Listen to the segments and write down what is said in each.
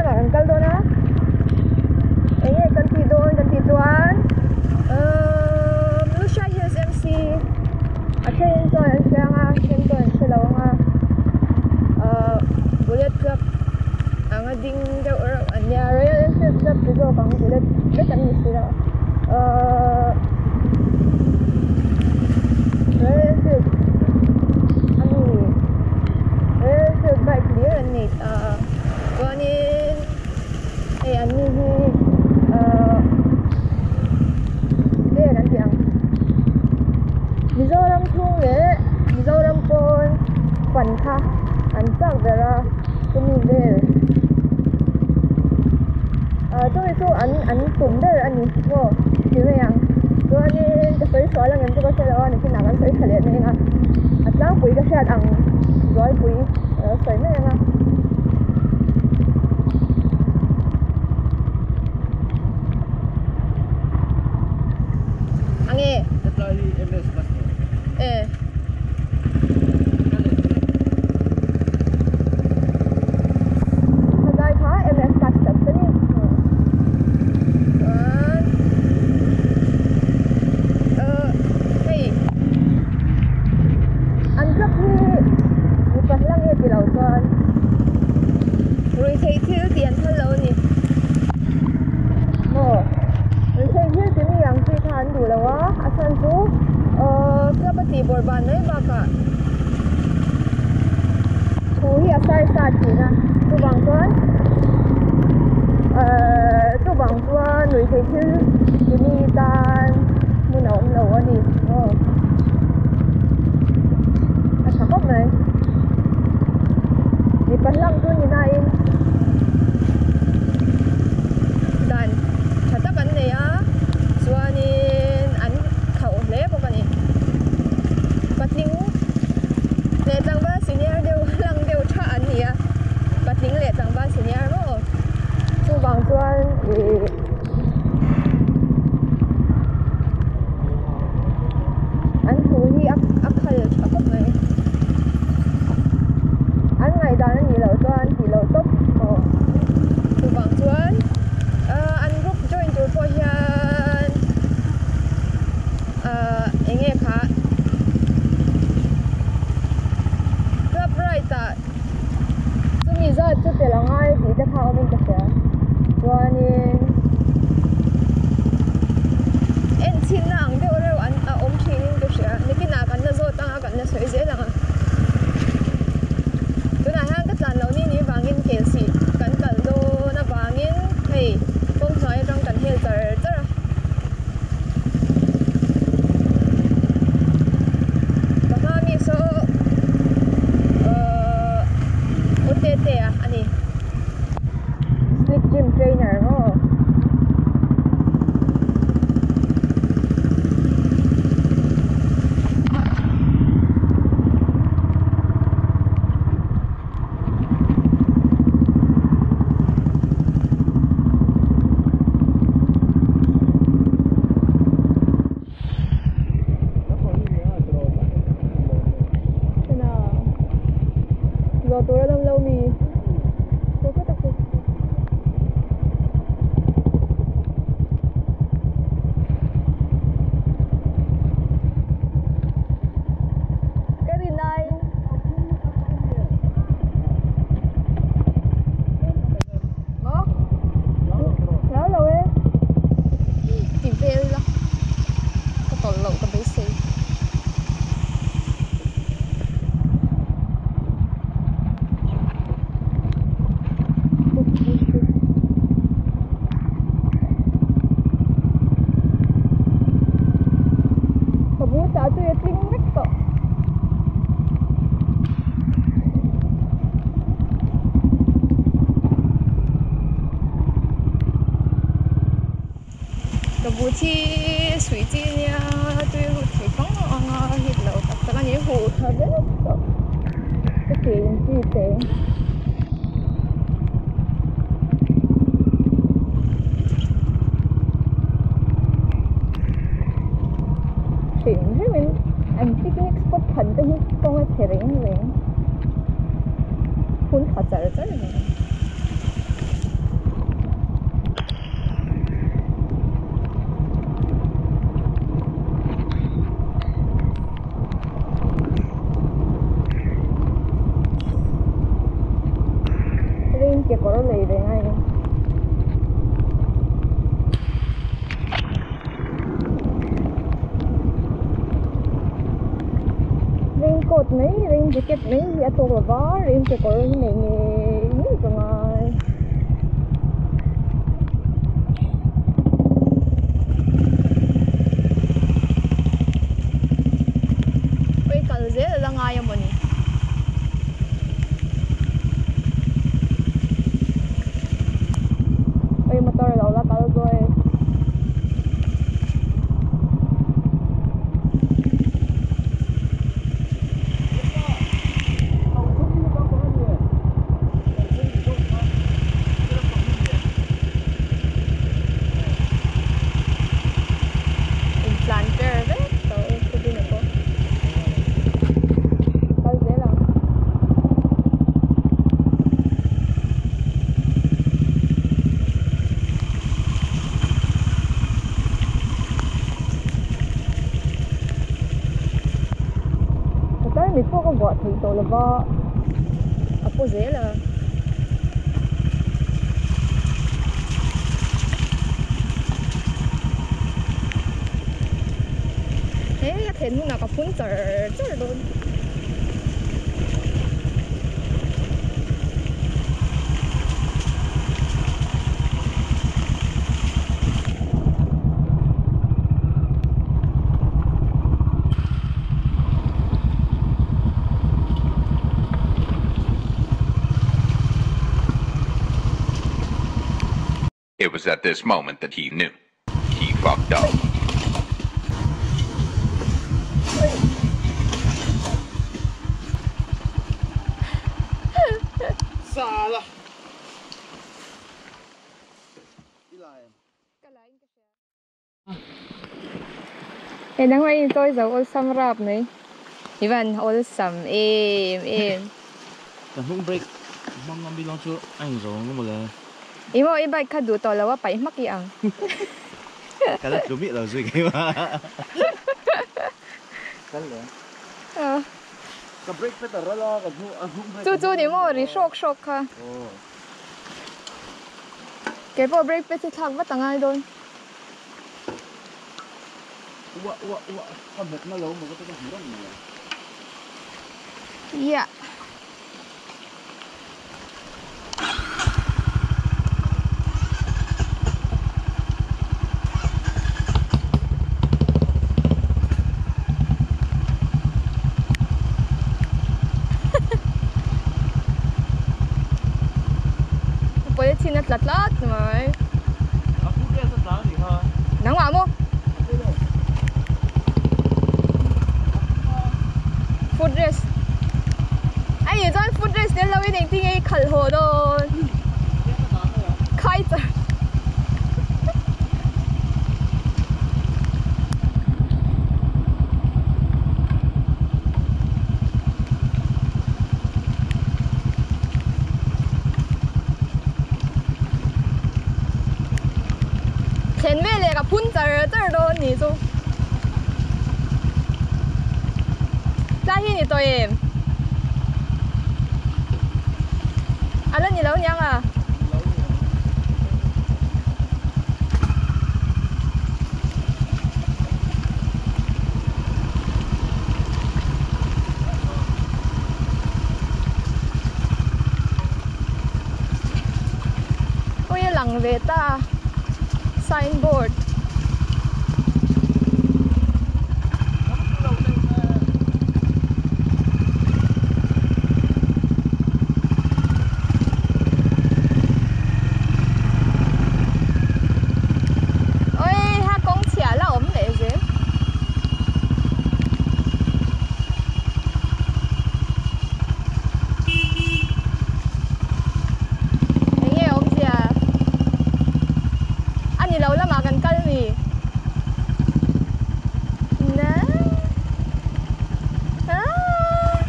lamah kan kal dawn a eng nge kan tih dawn kan tih chuan umm Lushai Hills MC a then chuan an hria ang a a then chuan an hre lo ang a ahh bullet club anga ding deuh reuh an nia Royal Enfield club ti zawk ang bullet vek an ni si lo ahh Royal Enfield a mi Royal Enfield bike hlir an nei ta a chuanin hei an ni hi ahh nge kan tih ang Mizoram chhung leh Mizoram pawn fan kha an chak ber a chumi vel ah chumi chu an an tum ber a ni maw ti mai ang chuanin ka sawi sual ang em chu ka hre lo a nikinah kan sawi tha leh mai ang a a tlangpui ka hriat ang zualpui ka lo sawi mai ang a. Ange e Khazai kha MS Customs a ni chuan uh hei an club hi mipa hla nge ti lo chuan ruihtheih thil tih an phal lo a ni maw ruihtheih thil ti mi ang chi kha an duh lo a a chhan chu uh club a tih bawrh ban mai bakah thu hi a sar sa thin a chuvang chuan ehh chuvang chuan ruihtheih thil ti mi tan hmun a awm lo a ni aw a tha khawp mai mipa hlang chu ni nain dan tha tak an nei a chuanin an khauh hle bawk a ni patling leh tlangval senior deuh hlang deuh tha an ni a patling leh tlangval senior maw chuvang chuan ihh an thu hi a a khal tha khawp mai an ngaihdan a nih loh chuan tih loh tawp aw chuvang chuan ahh an group join tur pawh hian ahh eng nge kha club ride ah chumi zat chu tel a ngai tih te kha awmin ka hria chuanin en chhinna ang deuh reuh an a awm thinin ka hria nikinah kan la zawt ang a kan la sawi zel ang a tunah hian ka tlan loh ni ni vangin kel sih kan kal dawn avangin hei kawng hnuai atang kan hel char char a. Ka hma mi saw ahh u te te a ani slick gym trainer maw. Zawh tur a dam lo mi Ka rin ai Maw? Hlau lo e. Ti vel la. Ka tawlh loh ka beisei. Ka bul tah chu a tling vek tawh. Ka but hi suih chi nia tui lut thei pang ang a hit lo tak tak a ni huh tha vek tawh ka ke in chi cheng. Hrim hrim in an picnic spot khat te hi kawng a chhe reng reng hun tha char char mai. Jacket mai hi a tawk lova rain kekawr hi nei ngei ngei ka ngai. Ui kal zel a la ngai a mawni. Ui motor a lo la kal zawi. Intlan per vek tawh e Pu Bina pawh kal zel ang. Ka tarmit pawh ka vuah theih tawh lova a paw zel a. He a thlen hunah ka phun char char dawn. It was at this moment that he knew. He fucked up. Sala. He nang mai in chawi zo awlsam rap mai i van awlsam em em. Ka hnung brake hmang ngam bilawng chu a in zo ang mawle. I maw i bike kha duh tawh lo a paih hmak i ang. Ka la tlu miah lo zui keimah. Kal le. Ka brake pet a ral a ka hnung a hnung brake. Chu chu ni maw ri hrawk hrawk kha. Kei pawh brake pet hi thlak vat a ngai dawn. Uah uah uah ka hmet na lo maw ka hmu reng mai a. Yeah. Polythene a tla tlat mai. Nangmah maw? Footrest. A nih chuan footrest tel loin engtin nge i khalh haw dawn? Khai char. Thlen veleh ka phun char char dawn ni chu. Tlai hi ni tawh em? A la ni lo niang a. Ui a lang ve ta sign board. Ui ha kawng chhia la awm leh zel. Eng nge awmzia? A ni lo lamah kan kal ni. Na. Ah.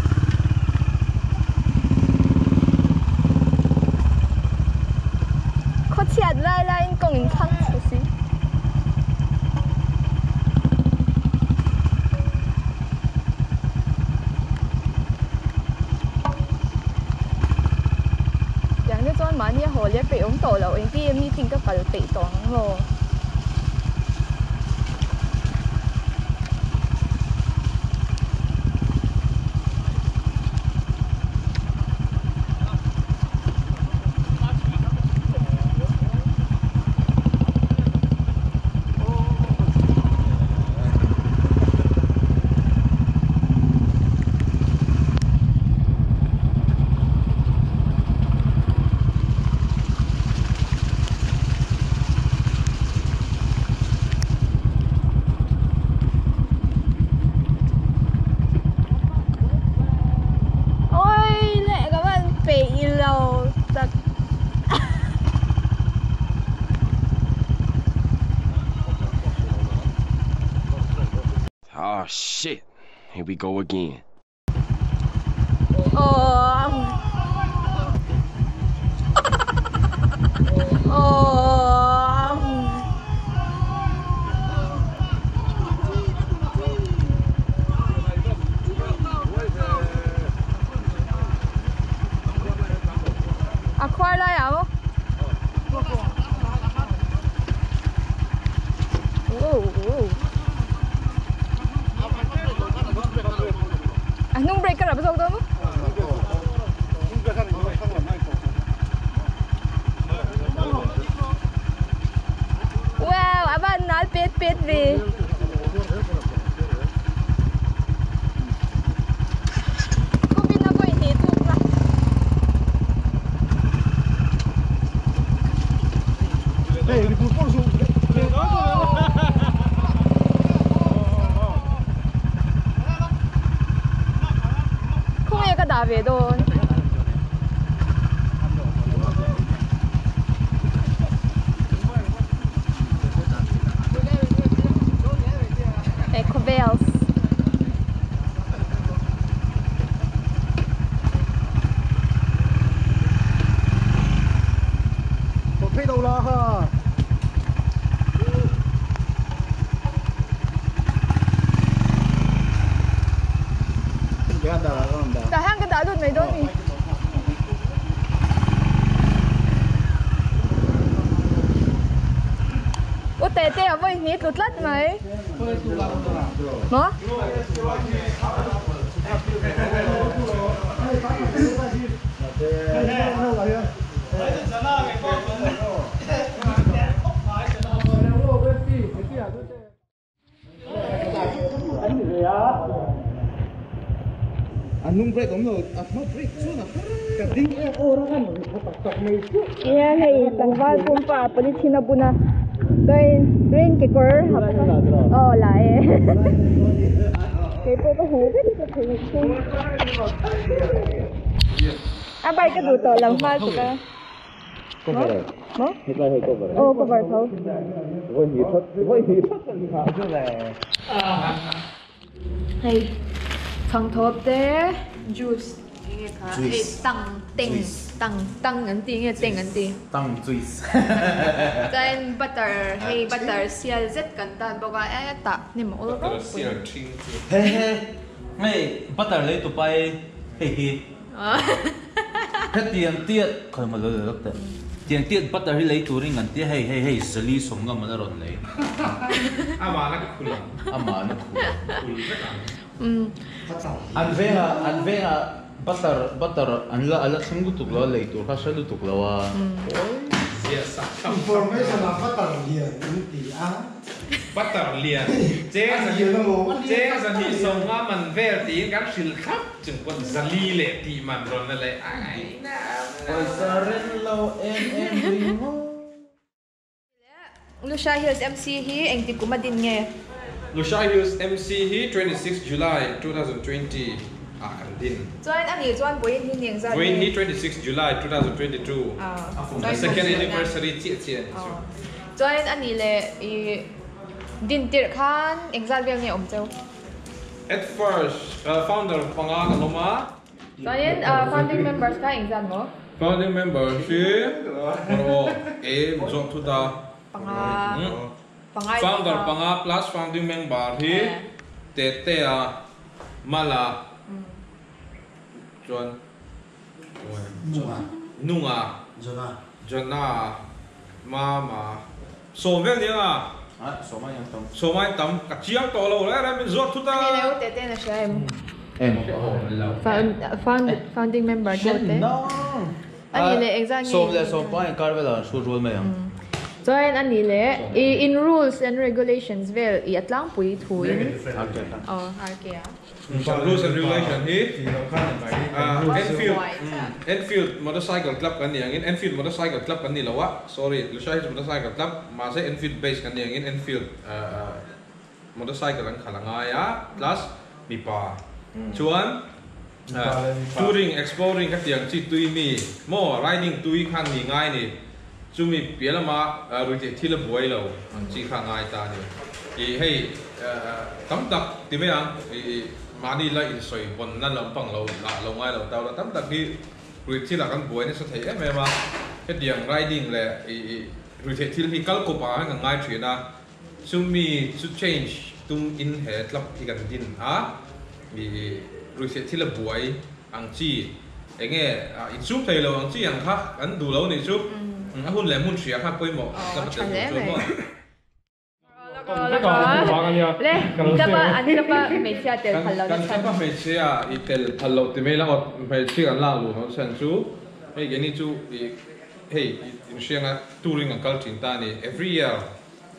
Khaw chhiat lai laiin kawng in thlang chhe si. Tiang te chuan mahni a haw leh peih awm tawh loh engtin nge meeting ka kal peih tawh ang maw? Oh shit, here we go again. A khuar lai ah maw? A hnung brake ka rap zawk dawn maw? Wow, a van nal pet pet ve. Kumin a vawi hnih tluk na. Khawnge ka dah ve dawn. He khawvel. Tah hian ka dah lut mai dawn mi. U Tete a vawi hnih tlu tlat mai. Maw? Nia hei tlangval pumpa polythene a bun a chuan rain kekawr ha bawk a aw la e keipawh ka hmu vek ka thei chung a bike a duh tawh lo nghal tuk a. Cover. Maw? Hetlai hei cover. Aw cover tho. Vawi hnih thawt vawi hnih thawt kan nghah chu le. Hei chhangthawp te juice enge kha hei tang teng tang tang an ti nge teng an ti. Tang juice. Chuan butter hei butter sial zet kan tan bawk a e tah hnim awl rawk. Butter sial ṭhing chu. He he hei butter lei tupa i hei hi. Hetiang tiat khawi maw lo leh lawk teh. Tiang tiat butter hi lei turin kan tia hei hei hei zali sawm ngam an a rawn lei. Amah na khul ang. Amah na khul ang. Khul vek ang. An vengah an vengah butter butter an la a la thleng lutuk lo a lei tur kha hre lutuk lo a. Ziah sak tham tham. Information ah butter lian an ti a. Butter lian cheng cheng zahnih sawm nga man vel tiin kan hrilh thlap. Chung pawn zali leh tih man rawn la leh ai na Pawisa ren lo em em ringawt. Lushai Hills MC hi engti kum a din nge? Lushai Hills MC hi 26 July 2020 ah kan din. Chuan a nih chuan vawiin hi ni engzat nge? Vawiin hi 26 July 2022, the second anniversary chiah chiah a ni chu. Chuan a nih leh i din tirh khan engzat vel nge awm cheu? At first, founder panga kan awm a. Chuanin founding members kha engzat maw? Founding member hi aw e zawh thut a. Panga. Panga Founder panga plus founding member hi Tetea, Mala, chuan Nunga. Nunga. Jona. Jona. Mama, sawm vel nia nga? Ah, sawm aiin tam. Sawm aiin tam, ka chiang tawh lo reng reng min zawt thut a. Ani leh ute ten a hria em? Em. Founding member te ute. Ani leh engzat nge? Sawm leh sawm pa in kar velah an hrut rual mai ang. Chuan ani leh i in rules and regulations vel i a tlangpui thu in. Aw, RK a. Rules and regulation hi Enfield Enfield motorcycle club kan nih angin Enfield motorcycle club kan ni lo a, sorry Lushai Hills motorcycle club mahse Enfield base kan nih angin Enfield motorcycle an khalh a ngai a plus mipa chuan touring exploring ka tiang chi tui mi maw riding tui khan ni ngai ni. Chumi piah lama ruihtheih thil a buai lo ang chi kha ngai ta a ni. Ih hei tam tak ti mai ang ih mahni la insawi vawnna lampang lo lah lo ngai lo tau la tam tak hi ruih thil ah kan buai nasa thei em em a. Hetiang riding leh ih ruihtheih thil hi kal kawp ah hian kan ngai thin a. Chumi chu change tum in he club hi kan din a ih ruihtheih thil a buai ang chi enge insum thei lo ang chi ang kha kan duh lo nih chu a hun leh hmun hria kha pawimawh club a tel tur chuan maw. Kan club a hmeichhia i tel phal loh ti mai la aw hmeichhia kan lak luh loh chhan chu hei keini chu i hei inhrianga touring an kal thin ta a ni every year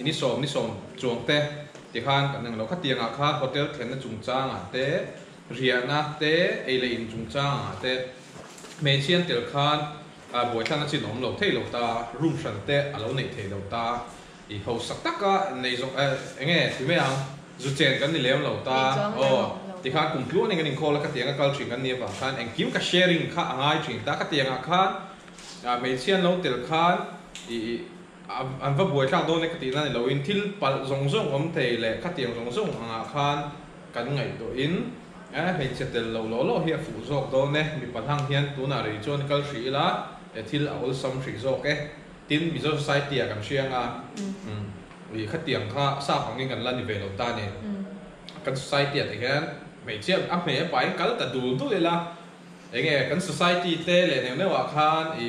I ni sawm ni sawm chuang te ti khan kan englo khatiang ah khan hotel thlenna chungchang ah te riahna te ei leh in chungchang ah te hmeichhia an tel khan buaithlakna chin awm lo thei lo ta room hran te a lo neih thei lo ta i hausak taka nei zawk enge ti mai ang zu chen kan ni lem lo ta aw ti khan kum tluan in kan inkhawl a khatiang a kal thin kan nih avang khan engkim ka sharing kha a ngai thin ta khatiang ah khan hmeichhia an lo tel khan i An va buaithlak dawn e ka tihna ni loin thil palh zawng zawng awm thei leh khatiang zawng zawng angah khan kan ngaihtuahin hmeichhe tel lo law law hi a fuh zawk dawn e, mipa hlang hian tunah rei chuan kal hrih ila thil a awlsam hrih zawk e. Tin, Mizo Society ah kan hria anga ih khatiang kha sap angin kan la ni ve lo ta ni. Kan society ah te hian hmeichhia a hmei a pain kal ta dul dul ila Enge kan society te leh neuh neuh ah khan i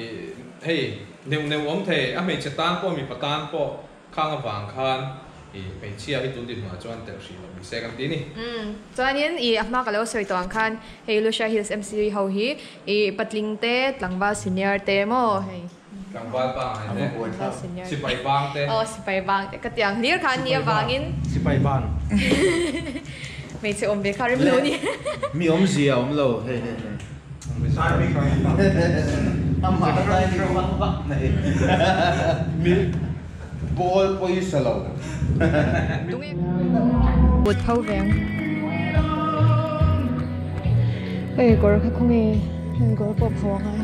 hei neuh neuh awm thei a hmeichhe tan pawh mipa tan pawh khang avang khan i hmeichhia hi tun dinhmunah chuan telh hrih loh ni se kan ti ni. Umm chuanin i a hma ka lo sawi tawh ang khan hei Lucia Hills MC ho hi i patling te tlangval senior te maw hei. Tlangval pangngai te sipai bang te. Aw sipai bang te ka ti ang hlir kha an nih avangin. Sipai bang. Hmeichhe awm ve kha rem lo ni. Mi awmzia awm lo hei hei hei. Amah timing vak vak mai. Mi ball pawisa lo. Kut pho ve ang. Hei kawr kha khawnge hei kawr pawh pho angai.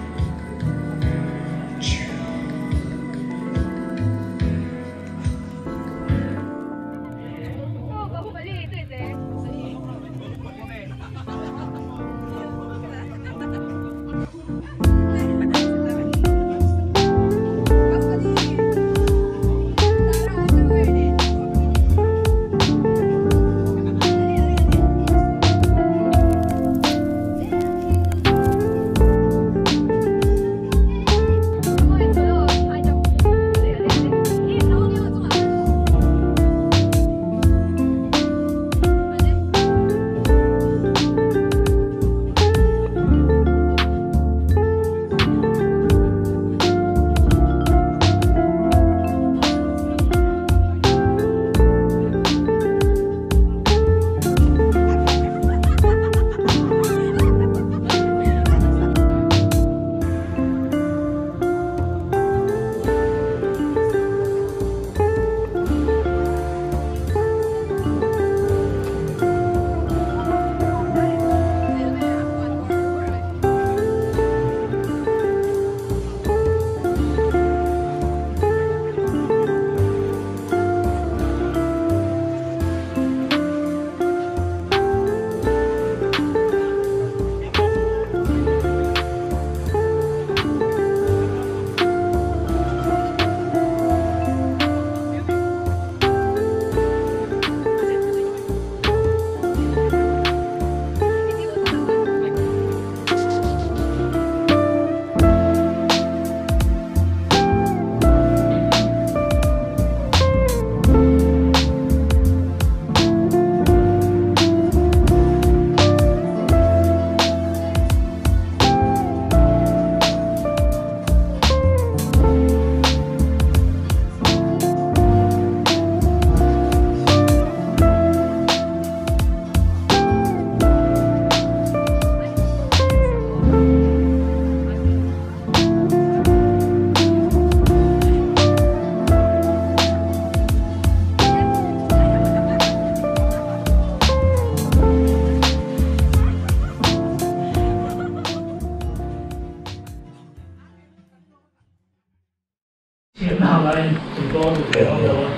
Chhiatna hangaiin tun pawh a lut ve ngam lo a.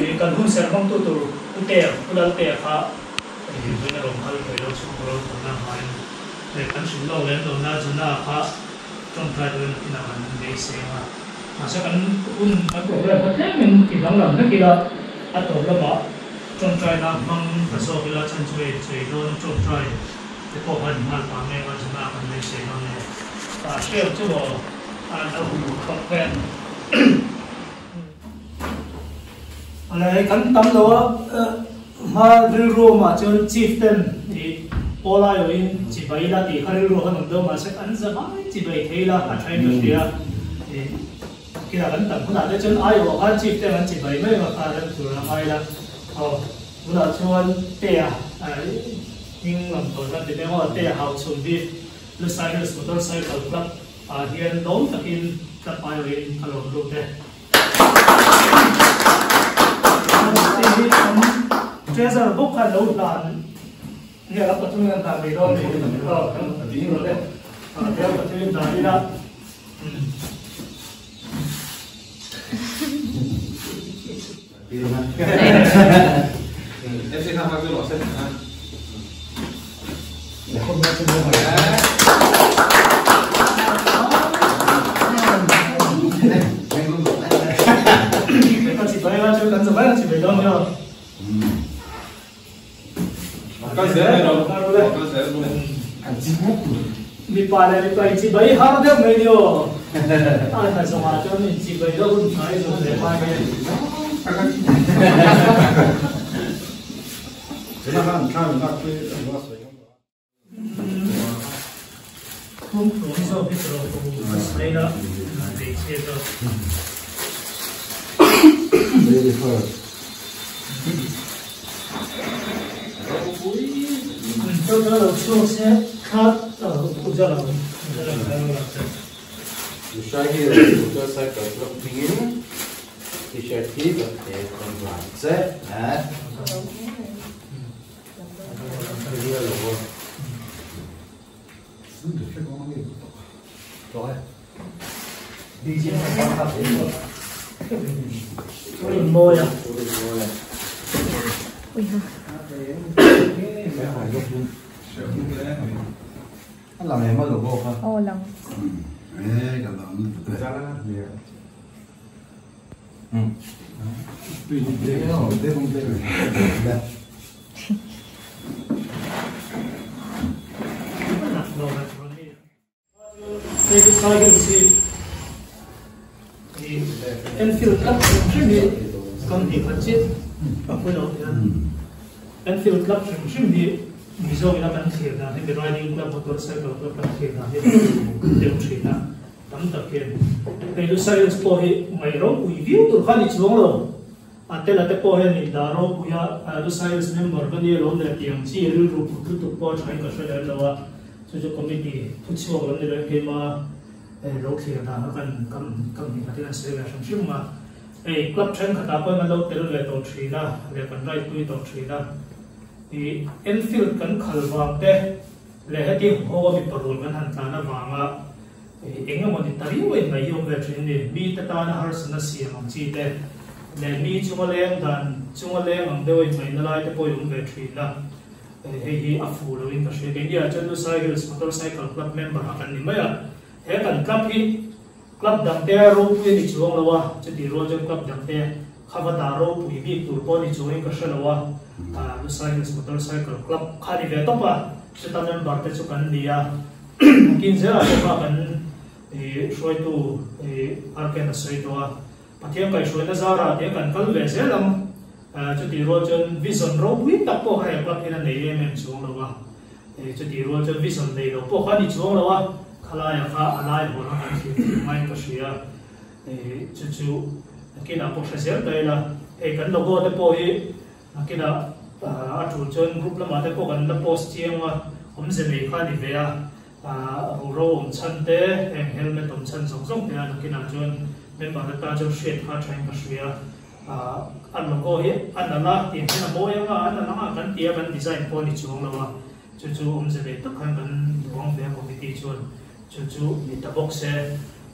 Ih kan hun ser hmangtu tur Pu Tea, Pu Laltea kha vawiin a rawn kal thei lo chhungkaw ro thawhna hmain leh kan hrilh lawk lem lo na Jona kha tawngtai turin a kinah kan beisei ang a. Mahse kan hun kan program kha tlemin ti danglam hlek ila a tawp lamah tawngtaina hmang ta zawk ila chhan chu hei chei dawn tawngtai te pawh khan nghal pah mek a Jona kan beisei dawn e. A hriat chu maw a lo khawp vel. Alai kan tam lo a, hma rilru awmah chuan chief ten ih pawl aiawhin chibai ila tih kha rilru khan awm deuh mahse an za vai chibai thei ila a thain ka hria. Ih kinah kan tam hunah te chuan aiawh khan chief ten an chibai mai ang a kha rem tur a ngai ila. Aw tunah chuan Tea hming lam tawh chuan ti mai ang aw Tea Hauchhum hi Lusai Hills Motorcycle Club ah hian lawm takin club aiawhin a lawm lut e. Treasure bawk kha lo hlan nge a pathumin an hlan mai dawn ni aw kan ti rawh le a pathumin hlan ila. Mipa leh mipa inchibai har deuh mai ni aw. A hna zawngah chuan inchibai deuh hun hnai zawng leh mai mai. Thawmhnaw zawk hi tawrh ko a sawi la hmeichhia zawk. Chawlhna lo chhuak se thla u zalo Lushai hi motorcycle club hmingin t-shirt hi ka pe ka hlan che. Enfield club hrim hrim hi kan hnih khat chiah a pui loh hian Enfield club hrim hrim hi Mizo ina kan thlir dan hi mi riding club motorcycle club kan thlir dan hi deuh thin a tam tak hian hei Lusarians pawh hi ngaih ropui viau tur kha ni chuang lo. A tela te pawh hian indah ropui a, Lusailes member ka nia lawm leh tih ang chi rilru put lutuk pawh a thain ka hre lem lo a, chu chu committee thuchhuak lam ni loin keima lo thlir dan kha kan kam kam hnih khatin an sawi ve hrim hrim a. Hei club thenkhatah pawhin kan lo tel ve tawh thin a leh kan ride pui tawh thin a, ih Enfield kan khal vang te leh heti ho a mipa rual kan han tlan avanga Eng emaw ni ta riau in mai hi awm ve thin a ni. Mite tana harsatna siam ang chi te leh mi chunga leng dan chunga leng ang deuh a inmai na lai te pawh i awm ve thin a. Hei hi a fuh lo in ka hria. Keini ah chuan Lusai Hills Motorcycle Club member ah kan ni mai a. He kan club hi club dang te ropui a ni chuang lo a, chutih rual chuan club dang te kha va dah ropui bik tur pawh a ni chuang in ka hre lo a. Lusai Hills Motorcycle Club kha a ni ve tawp a, chuta member te chu kan ni a. Kin zelah pawh kha kan hruaitu Arken a sawi tawh a, Pathian kaihhruaina zarah te kan kal ve zel ang. Chutih rual chuan vision ropui tak pawh kha he club hian a nei em em chuang lo a, chutih rual chuan vision nei lo pawh kha a ni chuang lo a, khalaiah kha a lai hawn a kan thlir thei ngaiin ka hria. Chu chu kinah pawh hre zel ta ila, hei kan logo te pawh hi Nakinah a tul chuan group lamah te pawh kan la post chiang a, awmze nei kha a ni ve a, ruhro awm chhan te, heng helmet awm chhan zawng zawng te a nakinah chuan member te tan chuan hriat kha a thain ka hria. A logo hi a nalh a, tiang hian a mawi ang a, a nalh ang a kan ti a, kan design pawh a ni chuang lo a, chu chu awmze nei tak khan kan duang ve a committee chuan chu chu ni ta bawk se.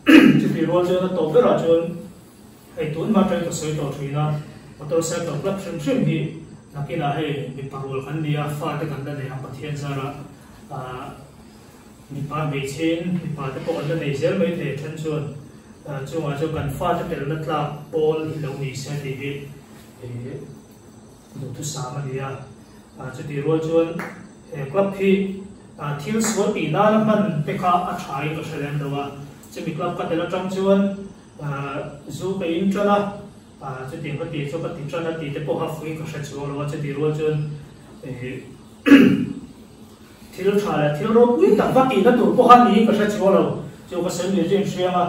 Chuti rual chuan a tawp berah chuan hei tun hma atangin ka sawi tawh thin a, motorcycle club hrim hrim hi nakinah hei mipa rual kan ni a, fate kan la nei ang Pathian zarah ah mipa hmeichhein mipa te pawh kan la nei zel mai thei a then chuan chungah chuan kan fate telna tlak pawl hi lo ni se tih hi Duhthusam a ni a, chutih rual chuan he club hi thil sual tih nana hman te kha a tha in ka hre lem lo a, chumi club ka tel atang chuan zu ka in tan a, chutiang ka tih chu ka ti tan a tih te pawh a fuin ka hre chuang lo a, chutih rual chuan thil tha leh thil ropui tak va tihna tur pawh a niin ka hre chuang lo, chu ka sawi leh chu inhriang a,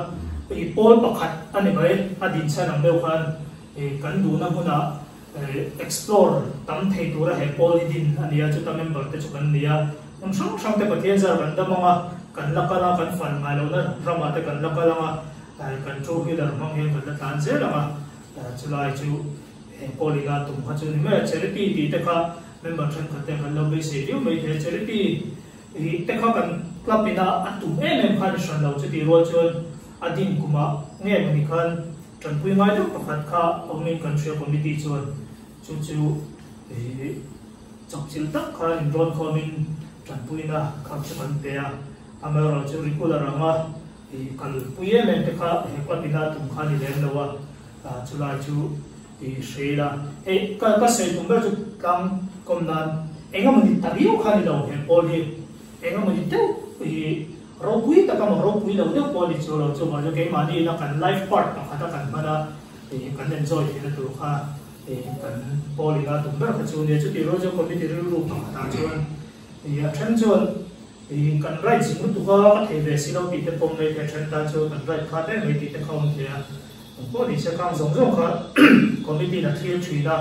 i pawl pakhat a ni mai a dinchhan ang deuh khan kan duhna hmunah Explore tam thei tura he pawl hi din a ni a, chuta member te chu kan ni a. Hmun hrang hrang te Pathian zar kan dam ang a, kan la kal a, kan fan ngai lohna ramah te kan la kal ang a, kan two wheeler hmang hian kan la tlan zel ang a, chulai chu he pawl ina tum kha chu ni mai a. Charity tih te kha member thenkhat ten kan lo beisei viau mai thei a, charity hi te kha kan club ina a tum em em kha a ni hran lo, chutih rual chuan a din kumah nge mawni khan Tanpui ngai deuh pakhat kha awmin kan hria committee chuan chu chu chawpchilh tak khan inrawn khawmin tanpuina kha chu kan pe a, amaherawh chu regular anga kalpui em em te kha he club ina tum kha ni lem lo a, chulai chu hre ila. Hei ka sawi tum ber chu tlang kawm nan engemawni ta riau kha ni lo he pawl hi engemawni deuh Ropui tak amaw ropui lo deuh pawh a ni chu lo, chuvang chu keimahni ina kan life part pakhat a kan hman a, kan enjoy theihna tur kha kan pawl ina tum ber kha chu nia. Chutih rual chuan committee rilru pakhatah chuan a then chuan kan right zing lutuk a, ka thei ve si lo tih te pawm mai thei, a then tan chuan kan right kha daih mai tih te kha awm thei a. Engpawh ni se khang zawng zawng kha committee in a thlir thin a,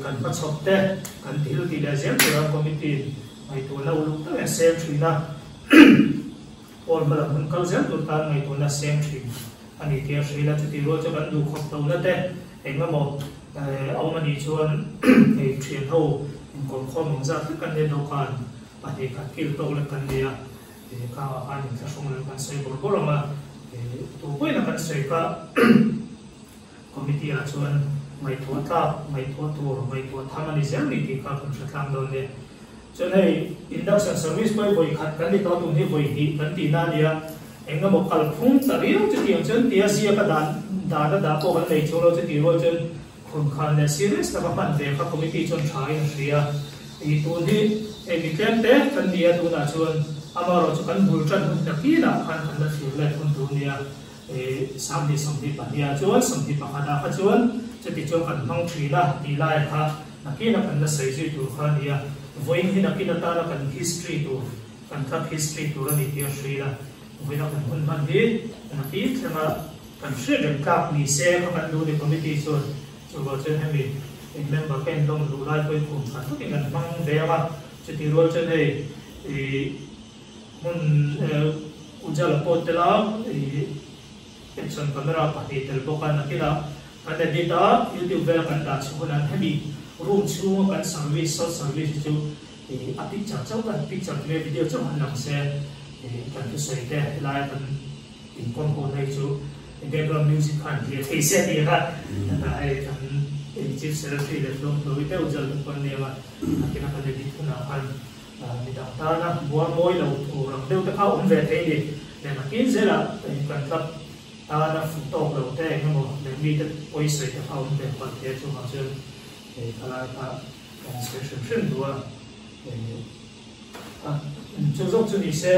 kan hmachhawp te kan thil tih leh zel tura committee ngaihtuahna uluk deuhin a seng thin a. Pawl hmalam hun kal zel tur tan ngaihtuahna seng thin a ni tih a hrilh a, chutih rual chu kan duh khawp lohna te eng emaw a awm a nih chuan hei thian ho inkawm khawm ang zat vek kan nia dawhkan pahnih khat kil tawk lek kan nia khangah khan inthlahrung leh kan sawi bawrh bawrh ang a, tu pawhin a kan sawi kha committee ah chuan ngaihtuah tlak, ngaihtuah tur, ngaihtuah tham a ni zel ni tih kha kan hre tlang dawn nia. Chuan hei induction service pawh hi vawi khat kan ni tawh a, tun hi vawi hnih kan tihna a nia, eng emaw kalphung ta riau chutiang chuan tia ziaka dan dan a dah pawh kan nei chuang lo chutih rual chuan khunkhan leh serious taka hman ve kha committee chuan tha in a hria. Ih tun hi hei mi tlem te kan ni a tunah chuan amaherawh chu kan bul tan hun takinah khan kan la thlir let hun tur nia. 2024 ah chuan 21 ah kha chuan chuti chuan kan hmang thin a tih lai kha nakin a kan la sawi zui tur kha a ni a, vawiin hi nakin atana kan history tur, kan club history tur a ni tih a hrilh a, vawiin a kan hun hman hi nakin thlenga kan hriat reng tlak ni se kha kan duh a ni committee chuan chuvang chuan hemi in member ka inlawm luh lai pawhin kum khat takin kan hmang ve ang a, chuti rual chuan hei ih. Hmun Ujala pawh tel a, action camera pahnih tel bawk a, nakinah kan edit a, YouTube vela kan dah chhung hunah hemi room chhunga kan service, short service hi chu a picture chauh kan picture ti mai video chauh han lang se kan thusawi te helaia kan inkawm ho na hi chu background music khan hliah thei se tih kha hei kan Chief Secretary leh Tlawmtlawi te Ujala te pawh an nei ang a, nakinah kan edit hunah khan Midang tana buar mawi lo tur ang deuh te kha awm ve thei a ni. Leh nakin zelah kan club tana fuh tawk lo te eng emaw leh mite pawi sawi te kha awm ve palh thei a chungah chuan thalai kha kan sawi hrim hrim duh a. Chu zawk chu ni se.